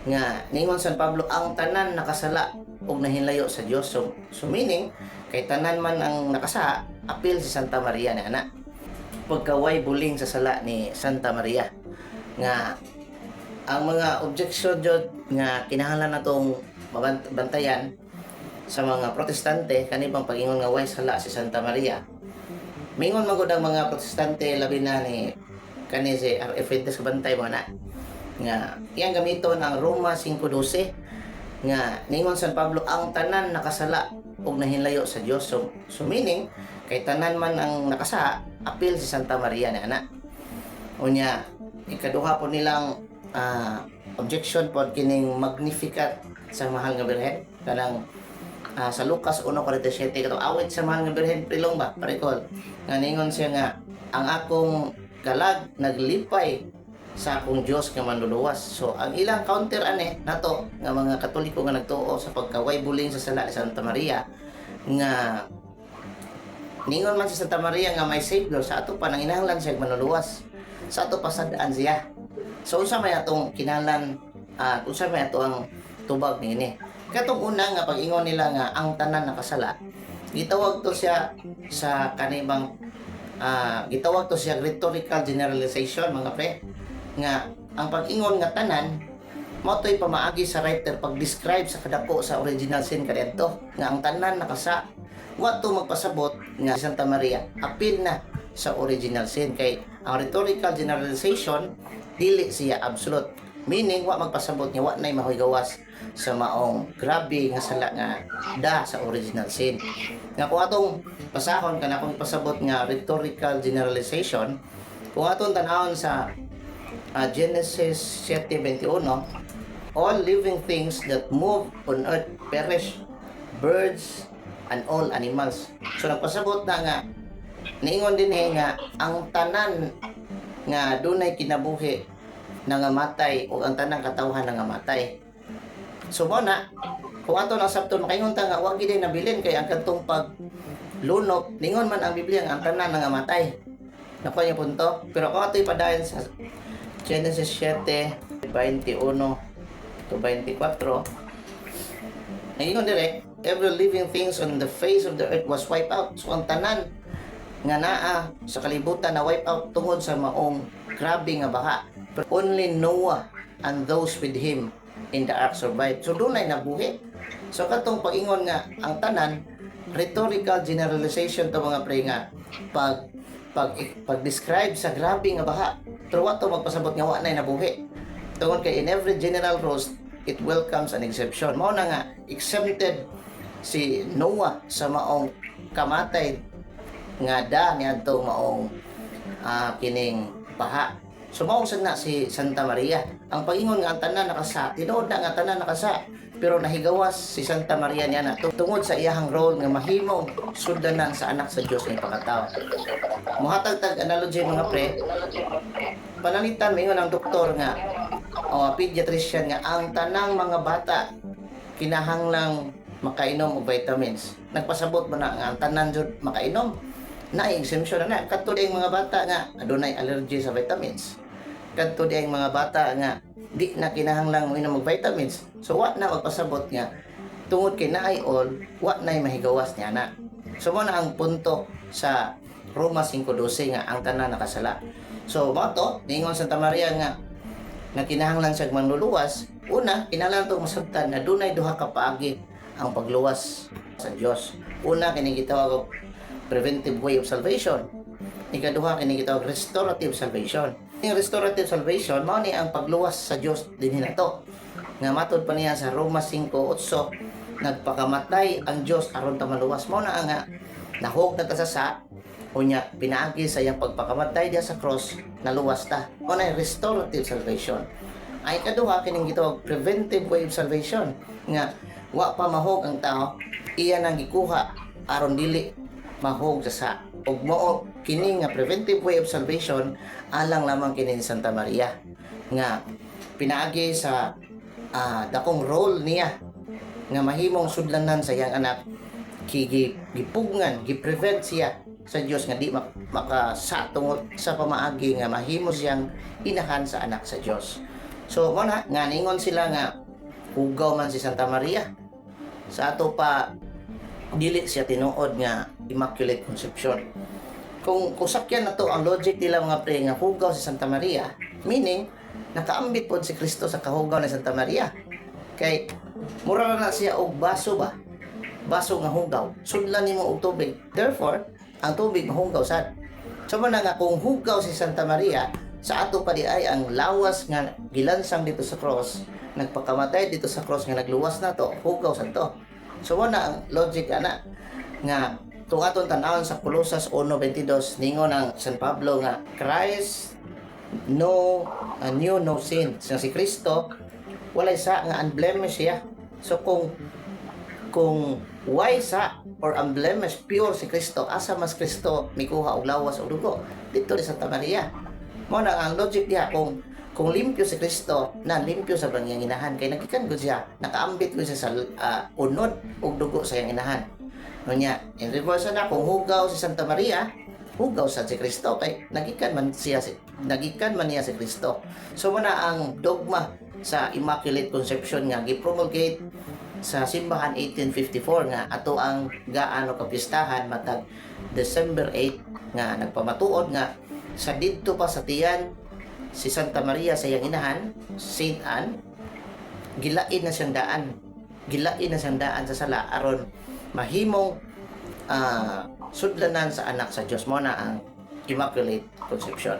Nga ningon San Pablo, ang tanan nakasala ug nahinlayo sa Dios. So meaning kay tanan man ang nakasa, apil si Santa Maria ni ana. Pagkaway buling sa sala ni Santa Maria, nga ang mga objection jud nga kinahanglan natong bantayan sa mga Protestante kani bang pag-ingon nga way sala si Santa Maria. Mingon man gud ang mga Protestante, labi na ni kani si R.F. Fuentes, kabantay mo na nga iyang gamiton ang Roma 5:12 nga ningon San Pablo, ang tanan nakasala ug nahinlayo sa Dios. So meaning kay tanan man ang nakasa, apil si Santa Maria ni ana. Unya, ikaduha po nilang objection pod kining Magnificat sa Mahal nga Birhen, kanang sa Lucas 1:47, katong awit sa Mahal nga Birhen, prilong ba parekol, nga ningon siya nga ang akong kalag naglipay sa akong Dios nga manluluwas. So ang ilang counter ane nato nga mga Katoliko nga nagtuo sa pagkaway buling sa sala ni Santa Maria, nga ningon man si Santa Maria nga may savior, sa ato pa nanginahanglan siya manluluwas. Sa ato pasadaan siya. So unsa may atong kinahanglan, unsa may ato ang tubag niini? Katong una nga pag-ingon nila nga ang tanan nakasala, gitawag to siya sa kanibang gitawag to siya rhetorical generalization, mga pre, nga ang pag-ingon nga tanan mao to'y pamaagi sa writer pag-describe sa kadako sa original sin kaniadto, nga ang tanan nakasa. Wa to magpasabot nga si Santa Maria apil na sa original sin, kay ang rhetorical generalization dili siya absolute, meaning wa magpasabot nga wa nay mahigawas sa maong grabe nga sala nga da sa original sin. Nga kung atong basahon kana akong ipasabot nga rhetorical generalization, kung atong tan-awon sa Genesis 7:21, all living things that move on earth perish, birds and all animals. So nagpasabot na nga niingon din nga ang tanan nga dunay kinabuhi nangamatay o ang tanang katawhan nangamatay. So mo na kung ato nang sabton, makaingon ta nga wa gid nabilin kay ang kadtong pag lunok, ningon man ang Biblia nga ang tanan nangamatay. Nakuha niyo punto? Pero kung ato ipadayon sa Genesis 7:21 to 24, ingon direct, every living things on the face of the earth was wiped out. So ang tanan nga naa sa kalibutan na wipe out tungod sa maong grabe nga baha. But only Noah and those with him in the ark survived. So dunay nabuhi. So katong pag-ingon nga ang tanan, rhetorical generalization to, mga pre, nga pag pag pag-describe sa grabe nga baha. Pero wa to magpasabot nga wa nay nabuhi. Tungod kay in every general rules, it welcomes an exception. Mao na nga exempted si Noah sa maong kamatay nga da niadto maong kining baha. So mao sad na si Santa Maria. Ang pag-ingon nga ang tanan nakasa, tinuod na nga tanan nakasa, pero nahigawas si Santa Maria niya na tungod sa iyahang role nga mahimong sudlanan sa anak sa Dios nga ipakatao. Muhatag tag analogy, mga pre, pananglitan maingon ang doktor nga o pediatrician nga ang tanang mga bata kinahanglang makainom og vitamins. Nagpasabot ba na nga ang tanan jud makainom? Na exemption na na. Kadto ang mga bata nga adunay allergy sa vitamins. Kadto ang mga bata nga di na kinahanglang moinom og vitamins. So wa na magpasabot nga tungod kay naay all, wa nay mahigawas niya na. So mo na ang punto sa Roma 5:12 nga ang tanan nakasala. So mao to, ningon Santa Maria nga nga kinahanglan siya manluluwas. Una, kinahanglan to masabtan na dunay duha ka paagi ang pagluwas sa Dios. Una, kining gitawag og preventive way of salvation. Ikaduha, kining gitawag restorative salvation. Ang restorative salvation mao ni ang pagluwas sa Dios dinhi nato. Nga matod pa niya sa Roma 5:8, nagpakamatay ang Dios aron ta maluwas. Mao na nga nahog na ta sa unya pinaagi sa iyang pagpakamatay diya sa cross, naluwas ta. Mao na restorative salvation. Ay kaduha, kining gitawag preventive way of salvation, nga wa pa mahog ang tao, iya nang gikuha aron dili mahog sa. Ug mao kini nga preventive way of salvation alang lamang kini ni Santa Maria, nga pinaagi sa dakong role niya nga mahimong sudlanan sa iyang anak, ki gipugngan, gi-prevent siya sa Dios nga di makasa tungod sa pamaagi nga mahimo siyang inahan sa anak sa Dios. So mo na nga ningon sila nga hugaw man si Santa Maria. Sa ato pa, dili siya tinuod nga Immaculate Conception. Kung sakyan na to ang logic nila, mga pre, nga hugaw si Santa Maria, meaning nakaambit pod si Kristo sa kahugaw ni Santa Maria. Kay mura na na siya og baso ba? Baso nga hugaw. Sudlan nimo og tubig. Therefore, ang tubig mahugaw sad. So mo na nga kung hugaw si Santa Maria, sa ato pa di ay ang lawas nga gilansang dito sa cross, nagpakamatay dito sa cross nga nagluwas na to, hugaw sa to. So mo na ang logic ana nga kung aton tan-awon sa Colosas 1:22, ningon ang San Pablo nga Christ no knew no sin. So, si Kristo walay sa nga unblemished siya. So kung way sa or unblemished, pure si Kristo, asa mas Kristo mikuha og lawas og dugo? Dito ni Santa Maria. Mo na ang logic diha, kung limpyo si Kristo, na limpyo sa iyang inahan kay nagikan gud siya, nakaambit gud siya sa unod og dugo sa iyang inahan. Unya, in reverse na, kung hugaw si Santa Maria, hugaw sad si Kristo kay nagikan man niya si Kristo. So mo na ang dogma sa Immaculate Conception nga gipromulgate sa simbahan 1854 nga ato ang gaano kapistahan matag December 8, nga nagpamatuod nga sa didto pa sa tiyan si Santa Maria sa iyang inahan, Saint Anne, gilain na siyang daan. Gilain na siyang daan sa sala aron mahimong sudlanan sa anak sa Dios. Mo na ang Immaculate Conception.